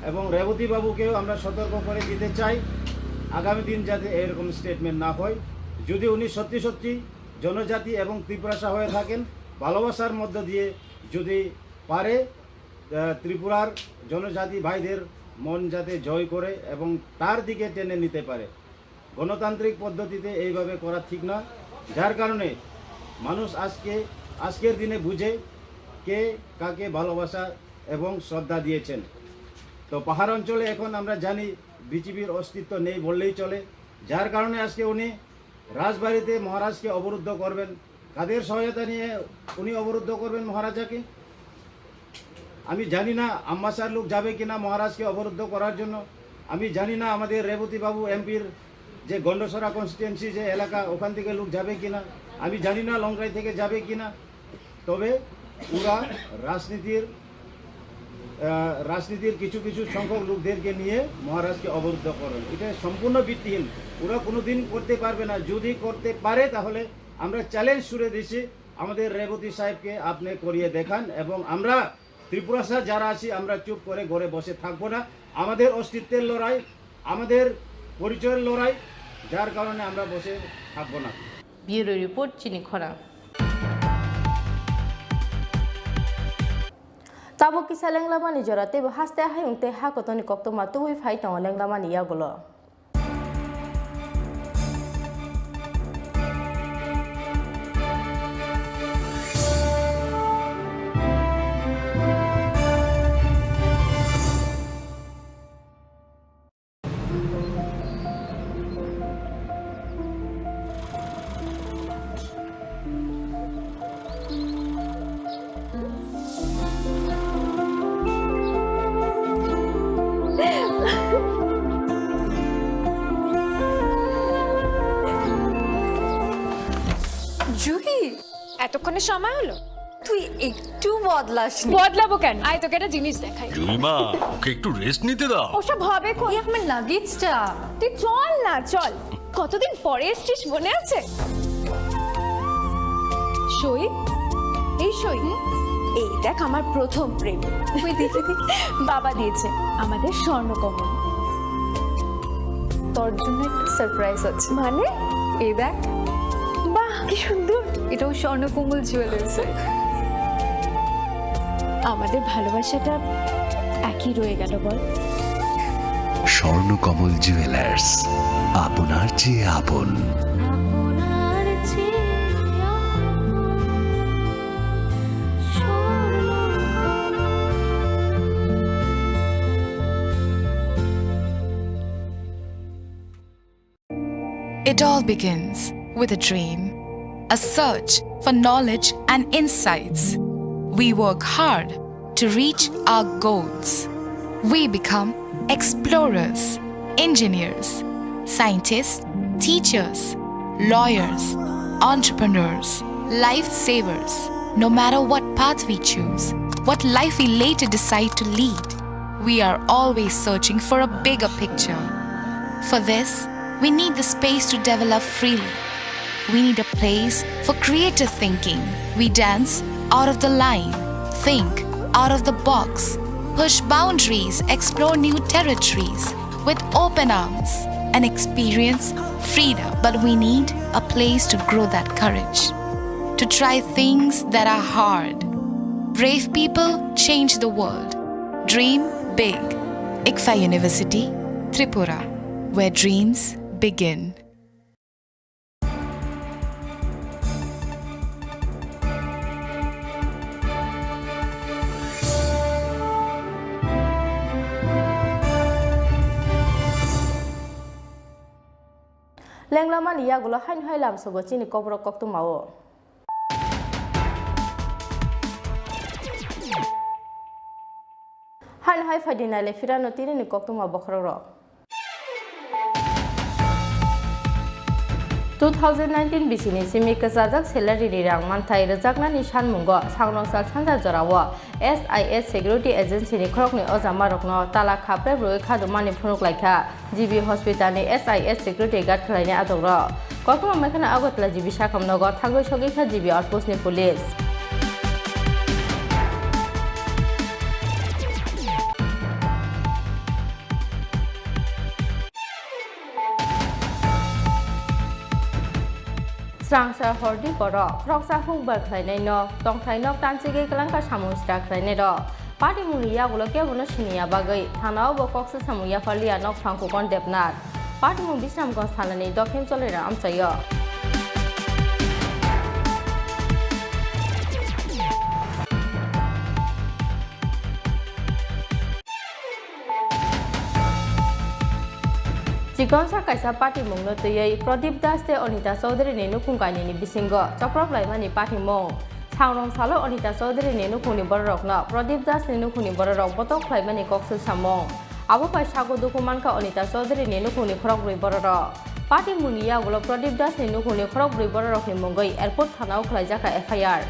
এবং রেবতী বাবুকেও আমরা সতর্ক করে দিতে চাই, আগামী দিন যাতে এরকম স্টেটমেন্ট না হয়। যদি উনি সত্যি সত্যি জনজাতি এবং তিপ্রাসা হয়ে থাকেন, ভালোবাসার মধ্য দিয়ে যদি পারে, আহ, ত্রিপুরার জনজাতি ভাইদের মন যাতে জয় করে এবং তার দিকে টেনে নিতে পারে। গণতান্ত্রিক পদ্ধতিতে এইভাবে করা ঠিক না, যার কারণে মানুষ আজকে, আজকের দিনে বুঝে কে কাকে ভালোবাসা এবং শ্রদ্ধা দিয়েছেন। তো পাহাড় অঞ্চলে এখন আমরা জানি বিজেপির অস্তিত্ব নেই বললেই চলে, যার কারণে আজকে উনি রাজবাড়িতে মহারাজকে অবরুদ্ধ করবেন। কাদের সহায়তা নিয়ে উনি অবরুদ্ধ করবেন মহারাজাকে? আমি জানি না আম্বাসার লোক যাবে কিনা মহারাজকে অবরুদ্ধ করার জন্য। আমি জানি না আমাদের রেবতী বাবু এমপির যে গন্ডসরা কনস্টিটুয়েন্সি যে এলাকা, ওখান থেকে লোক যাবে কিনা। আমি জানি না লংকাই থেকে যাবে কিনা। তবে ওরা রাজনীতির, আহ, রাজনীতির কিছু কিছু সংখ্যক লোকদেরকে নিয়ে মহারাজকে অবরুদ্ধ করেন। এটা সম্পূর্ণ ভিত্তিহীন। ওরা কোনোদিন করতে পারবে না। যদি করতে পারে, তাহলে আমরা চ্যালেঞ্জ ছুড়ে দিচ্ছি, আমাদের রেবতী সাহেবকে আপনি করিয়ে দেখান। এবং আমরা ত্রিপুরাসা যারা আছি, আমরা চুপ করে ঘরে বসে থাকবো না। আমাদের অস্তিত্বের লড়াই, আমাদের পরিচয়ের লড়াই, যার কারণে আমরা বসে থাকবো না। Bureau report, Chini Khorang. Tabuk kisa lenglamani jora teibo haste hayung tei ha kotorni koktwma tubui phai tongo lenglamani yagulo. Juhi, এতক্ষণে সময় হলো? তুই একটু বদলাসনি। বদলাবো কেন? আয়, তোকে একটা জিনিস দেখাই। জুইমা, ওকে একটু রেস্ট নিতে দাও। ওসব হবে কোন? এই আমার লাগেজটা। তুই চল না, চল। কতদিন পরে এসছিস, মনে আছে? সই, এই সই। এই দেখ, আমার প্রথম প্রেম। ওই দেখে দেখে বাবা দিয়েছে আমাদের স্বর্ণকমল। তোর জন্য একটা সারপ্রাইজ আছে। মানে? এই দেখ। বাহ, কি সুন্দর। এটাও স্বর্ণকমল জুয়েলার্সের। আমাদের ভালোবাসাটা একই রয়ে গেল, বল? স্বর্ণকমল জুয়েলার্স, আপনার চেয়ে আপন। It all begins with a dream, a search for knowledge and insights. We work hard to reach our goals. We become explorers, engineers, scientists, teachers, lawyers, entrepreneurs, lifesavers. No matter what path we choose, what life we later decide to lead, we are always searching for a bigger picture. For this, we need the space to develop freely. We need a place for creative thinking. We dance out of the line, think out of the box, push boundaries, explore new territories with open arms and experience freedom. But we need a place to grow that courage, to try things that are hard. Brave people change the world. Dream big. ICFAI University, Tripura, where dreams begin. Lenglamani yagulo haino hai lamsogo chini kokborok koktwmao. Haino hai phaidi naile phirano tinini koktwma bokhorokrok. Two thousand nineteen bisini simi kwchajak salary ni rang manthai rwjaknani sanmungo Sangrong sal sanja jorao S I S Security Agency ni khoroknwi ojamarokno tala khaprep rwui khadumani phunuk laikha G B Hospital ni S I S Security Guard khlainai adongrok. Koktwma mai kheno Agartala G B sakhamnogo thangwi sogwi kha G B outpost ni police. Srangsa hordi borok khoroksa hukbar khlainaino tongthai nok tanchigwi kwlangkha samung sra khlainairok. Patimungni yagulo kebono siniya bagwi thanao bo koksa samung yapharliya nok Phangkhukon Debnath. Patimung Bisramganj thanani dokhin Cholairang amchaio. Chikonsa kaisa patimungno twiwi Pradip Das tei Anita Chaudhary ni nukhung kainwini bisingo choprok laimani patimung. Sangrong salo Anita Chaudhary ni nukhungni bororokno Pradip Das ni nukhungni bororok botok khlaimani koksil samung. Abo bai sago dukhu mankha Anita Chaudhary ni nukhungni khorokbrwi bororok. Patimungni yagulo Pradip Das ni nukhungni khorokbrwi bororokni mungwi airport thanao khlaijakha F I R.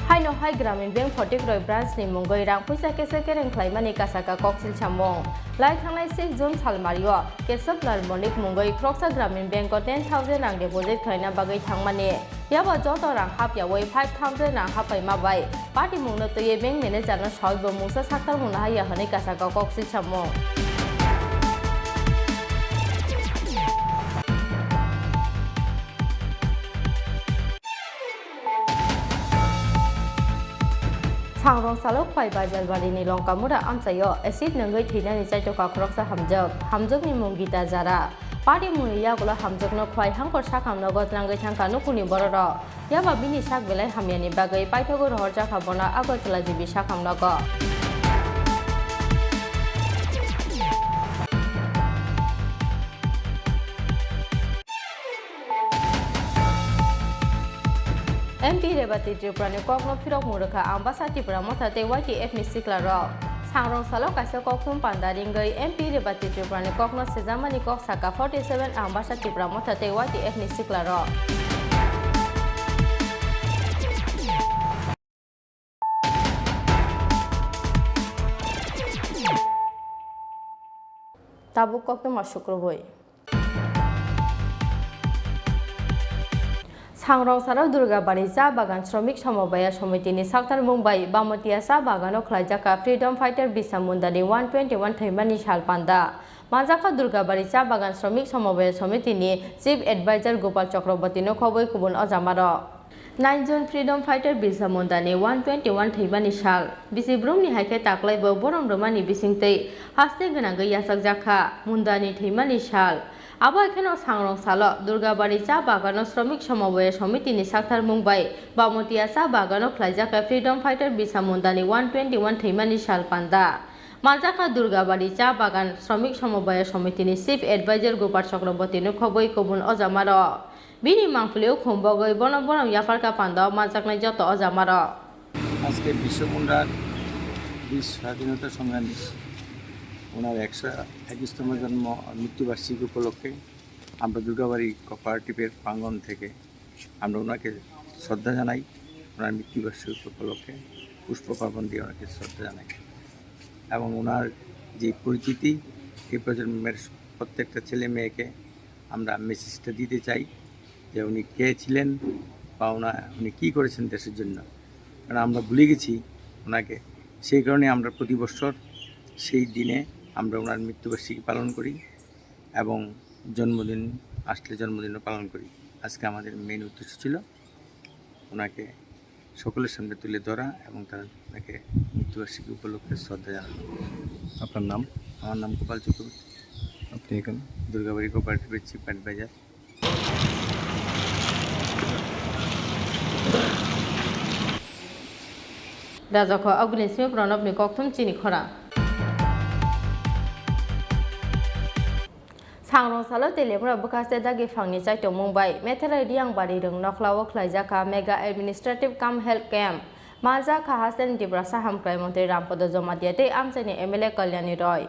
Haino hai Gramin Bank Photikroi branch ni mungwi rang puisa kesa kereng khlaimani kasaka koksil samung. Lai thangnai six June salmario Kesab Lal Monik mungwi khoroksa Gramin Bank o ten thousand rang deposit khlaina bagwi thangmani. Yaba joto rang hapyawi five thousand rang happaima bai patimungno twiwi bank manager no sawi bo mungsa saktarmung nahaiya hwnwi kasaka koksil samung. Sangrong salo Khwai Bajalbari ni Longkamura amchaio acid nungwi thwinani chaitokha khoroksa hamjwk. Hamjwkni mung Gita Jara. Patimungni yagulo hamjwkno Khwai Hangkor sakhamno gotnangwi thangkha nukhungni bororok. Yaba bini sak belai hamyani bagwi paithogwi rohorjakha bono Agartala G B sakhamnogo. M P Rebati Tripura ni kokno phirokmung rwkha Ambasa Tipra Motha tei Y T F ni siklarok. Sangrong salo kaisa kokthum panda ringwi M P Rebati Tripura ni kokno sejamani kok saka forty seven Ambasa Tipra Motha tei Y T F ni siklarok. Tabuk koktwma sukrubwi. Sangrong salo Durgabari cha bagan Shramik Samabaya Somitini saktarmung bai Bamotiya cha bagano khlaijakha Freedom Fighter Birsa Mundani one twenty one thwimani sal panda. Manjakha Durgabari cha bagan Shramik Samabaya Somitini Chief Advisor Gopal Chakraborty no khobwi kubun ojamarok. Nine June Freedom Fighter Birsa Mundani one twenty one thwimani sal. Bisi brumni hai khe taklai bo borom rwmani bisingtwi haste gwnangwi yachakjakha Mundani thwimani sal. Abo hai kheno Sangrong salo Durgabari cha bagano Shramik Samabaya Somitini saktarmung bai Bamotiya cha bagano khlaijakha Freedom Fighter Birsa Mundani one twenty one thwimani sal panda. Manjakha Durgabari cha bagan Shramik Samabaya Somitini Chief Advisor Gopal Chakraborty no khobwi kubun ojamarok. Bini mangpili ukhum bogwi bono borom yapharkha panda manjaknai joto ojamarok. আজকে বিরসা মুন্ডার বীর স্বাধীনতা সংগ্রামী ওনার একশো একুশতম জন্ম মৃত্যুবার্ষিকী উপলক্ষে আমরা দুর্গাবাড়ি কোঅপারেটিভের প্রাঙ্গণ থেকে আমরা ওনাকে শ্রদ্ধা জানাই, ওনার মৃত্যুবার্ষিকী উপলক্ষে পুষ্প অর্পণ দিয়ে ওনাকে শ্রদ্ধা জানাই। এবং ওনার যে পরিচিতি, এই প্রজন্মের প্রত্যেকটা ছেলে মেয়েকে আমরা মেসেজটা দিতে চাই যে উনি কে ছিলেন বা ওনা-, উনি কী করেছেন দেশের জন্য। কারণ আমরা ভুলে গেছি ওনাকে, সেই কারণে আমরা প্রতি বছর সেই দিনে আমরা ওনার মৃত্যুবার্ষিকী পালন করি এবং জন্মদিন আসলে জন্মদিনও পালন করি। আজকে আমাদের মেইন উদ্দেশ্য ছিল ওনাকে সকলের সামনে তুলে ধরা এবং তার, তাকে মৃত্যুবার্ষিকী উপলক্ষে শ্রদ্ধা জানানো। আপনার নাম? আমার নাম গোপাল চক্রবর্তী। আপনি এখানে? দুর্গাবাড়ি কোঅপারেটিভের chief advisor. Rajak ho Agni Simi Pranab ni kokthum chini khorang. Sangrong salo Teliamura bwkhaste dagi phangni chaitokmung bai Metherai Riyangbari rwng nokhlao khlaijakha Mega Administrative Cum Health Camp. Manjakha hasteni Tiprasa Hamkrai Montri Rampada Jamatia tei amchaini M L A Kalyani Roy.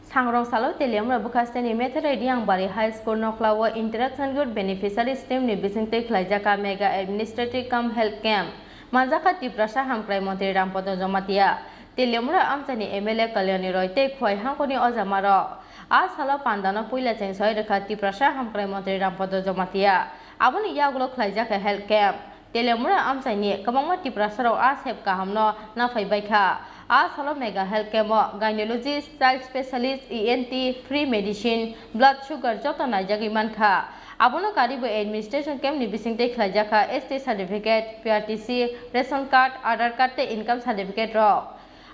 Sangrong salo Teliamura bwkhasteni Metherai Riyangbari High School nokhlao Interaction Youth Beneficiary Scheme ni bisingtwi khlaijakha Mega Administrative Cum Health Camp. Manjakha Tiprasa Hamkrai Montri Rampada Jamatia, Teliamura amchaini M L A Kalyani Roy tei Khwai Hangkoni ojamarok. A salo pandano puila cheng soi rwkha Tiprasa Hamkrai Montri Rampada Jamatia. Aboni yagulo khlaijakha health camp. Teliamura amchaini kwbangma Tiprasarok a sep kahamno naphai baikha. A salo Mega Health Camp o Gynecologist, Child Specialist, E N T, Free Medicine, Blood Sugar joto naijagwi mankha. Abono karwi bo Administration Camp ni bisingtwi khlaijakha S T Certificate, P R T C, Ration Card, Aadhaar Card tei Income Certificate rok.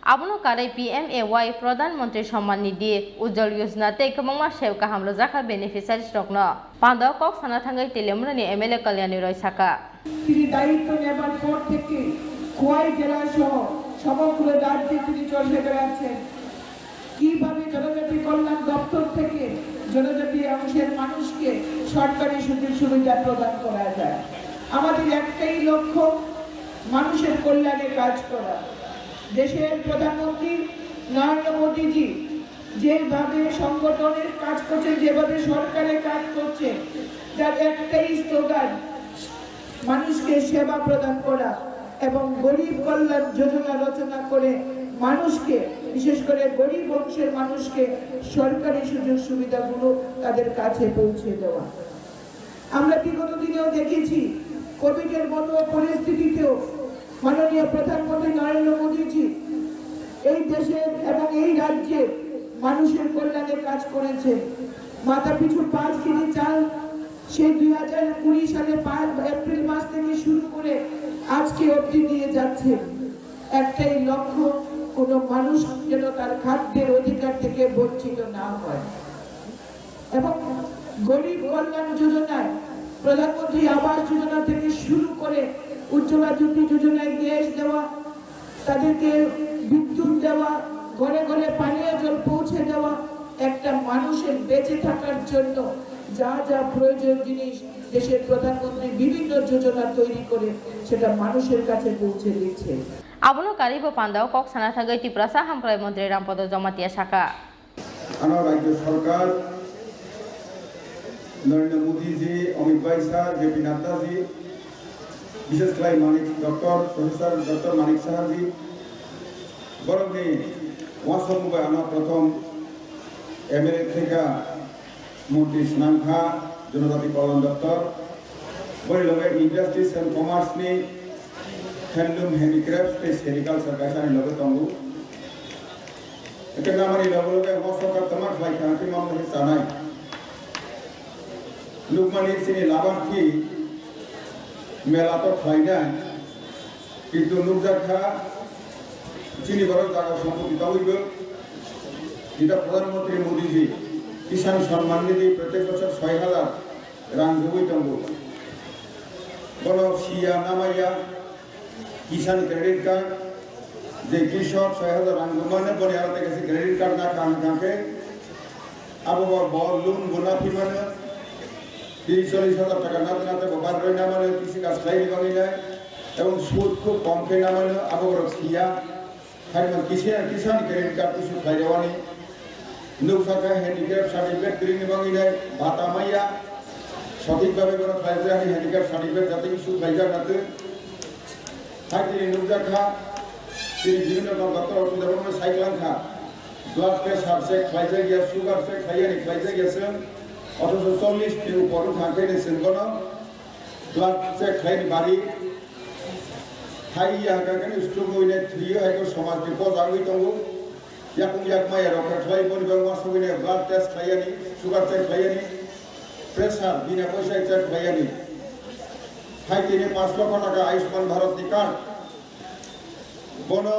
Abono karwi P M A Y, Pradhan Mantri Samman Nidhi, Ujjwal Yojana tei kwbangma sep kaham rwjakha beneficiaries rokno. Pandao kok sana thangwi Teliamurani M L A Kalyani Roy sakha. তিনি দায়িত্ব নেবার পর থেকে খোয়াই জেলা সহ সমগ্র রাজ্যে তিনি চষে বেড়াচ্ছেন। কিভাবে জনজাতি কল্যাণ দপ্তর থেকে জনজাতি অংশের মানুষকে সরকারি সুযোগ সুবিধা প্রদান করা যায়। আমাদের একটাই লক্ষ্য, মানুষের কল্যাণে কাজ করা। দেশের প্রধানমন্ত্রী নরেন্দ্র মোদীজি যেভাবে সংগঠনের কাজ করছেন, যেভাবে সরকারের কাজ করছেন, যার একটাই স্লোগান, মানুষকে সেবা প্রদান করা এবং গরিব কল্যাণ যোজনা রচনা করে মানুষকে, বিশেষ করে গরিব অংশের মানুষকে সরকারি সুযোগ সুবিধাগুলো তাদের কাছে পৌঁছে দেওয়া। আমরা বিগত দিনেও দেখেছি, কোভিডের মতো পরিস্থিতিতেও মাননীয় প্রধানমন্ত্রী নরেন্দ্র মোদীজি এই দেশের এবং এই রাজ্যের মানুষের কল্যাণে কাজ করেছেন। মাথা পিছু পাঁচ কেজি চাল সেই দুই হাজার কুড়ি সালে পাঁচ এপ্রিল মাস থেকে শুরু করে আজকে অবধি দিয়ে যাচ্ছেন। একটাই লক্ষ্য, কোনো মানুষ যেন তার খাদ্যের অধিকার থেকে বঞ্চিত না হয়। এবং গরিব কল্যাণ যোজনায়, প্রধানমন্ত্রী আবাস যোজনা থেকে শুরু করে উজ্জ্বলা জ্যোতি যোজনায় গ্যাস দেওয়া, তাদেরকে বিদ্যুৎ দেওয়া, ঘরে ঘরে পানীয় জল পৌঁছে দেওয়া, একটা মানুষের বেঁচে থাকার জন্য যা যা প্রয়োজন জিনিস দেশের প্রধানমন্ত্রী বিভিন্ন যোজনা তৈরি করে সেটা মানুষের কাছে পৌঁছে দিচ্ছে। Abono karwi bo pandao kok sana thangwi Tiprasa Hamkrai Mantri Rampada Jamatia sakha. Ano rajyo sorkar, Narendra Modi ji, Amit Bhai sir, J P Nadda ji, bishesh khlai Manik, Doctor, Professor Doctor Manik Saha ji, borokni uansukmung bai ano prothom M L A theka, montri swnamkha, Jonojati Kalyan Doptor, boni loge Industries and Commerce ni Handloom, Handicrafts tei Sericulture kaisa ani loge tongo. Hwnkhe namani loge loge o sorkar tama khlai kha, hwnkhe mamno khe chanai. Nukmani chini labarthi mela to khlainai, kintu nukjak kha chini borok jaga sompoti tangwibo. Jeta Pradhan Mantri Modi ji Kisan Samman Nidhi protek bochor soi hazar rang rwui tongo. Bono siya namaya Kisan Credit Card, je Krishok soi hazar rang rwmano boni aro tei kaisa credit card na kaham kaham khe abo bo, bo loan bo na phi mano, tris chollish hazar taka nate nate bo bar roi na mano, kisi kaj khlai ni bagwi nai, ebong sud khub kom khe na mano, abo borok siya. Haino kisa, Kisan Credit Card issue khlai rwani. Nuksa khe handicap certificate kwrwini bagwi nai bata maya. Sothik bhabe bono khlai rwani handicap certificate jate issue khlaijak na twi. Hai tini nukjak kha, tini bibhinno rok doctor o twijak rokno sai klang kha. Blood pressure check khlaijak ya, sugar check khlai yani khlaijak ya chwng. Othocho chollish ni upor wngkha khe ni chwng bono blood check khlaini bari. Hai ya hwnkha khe stroke wngwi nai thwiwi hai khe somaj ni poja wngwi tongo. Yakung yak maya rok khe khlai boni bagwi uansugwi nai blood test khlai yani, sugar check khlai yani, pressure bina poisa check khlai yani. Hai tini panch lokho taka Ayushman Bharat ni card. Bono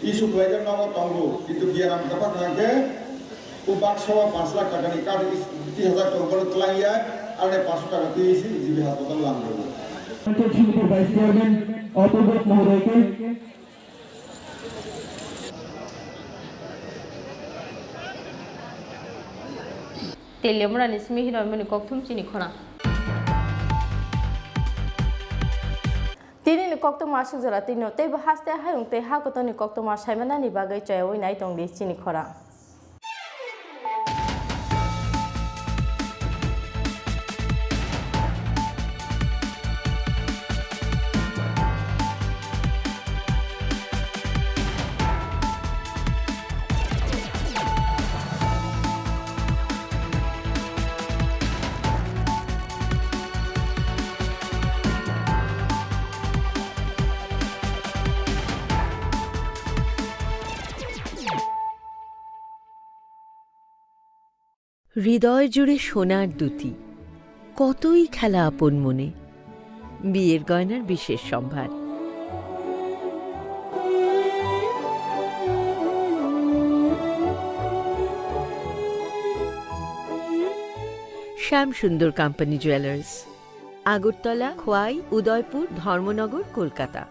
issue khlaijak nogo tongo, kintu biaram kwbangkha hwnkhe o baksa o panch lakh takani card is-, twi hajak tongo, bono twlangya, ani panch taka twi si G B hospital lamjago. Vice Chairman Atul Roy Mohoday ke. Teliamurani simi hino mini kokthum chini khorang. Tini ni koktwma aswk jora twi no teibo haste hayung tei ha kotorni koktwma saimanani bagwi chayawi nai tongdi chini khorang. হৃদয় জুড়ে সোনার দুতি, কতই খেলা আপন মনে। বিয়ের গয়নার বিশেষ সম্ভার। শ্যাম সুন্দর কোম্পানি জুয়েলার্স, আগরতলা, খোয়াই, উদয়পুর, ধর্মনগর, কলকাতা।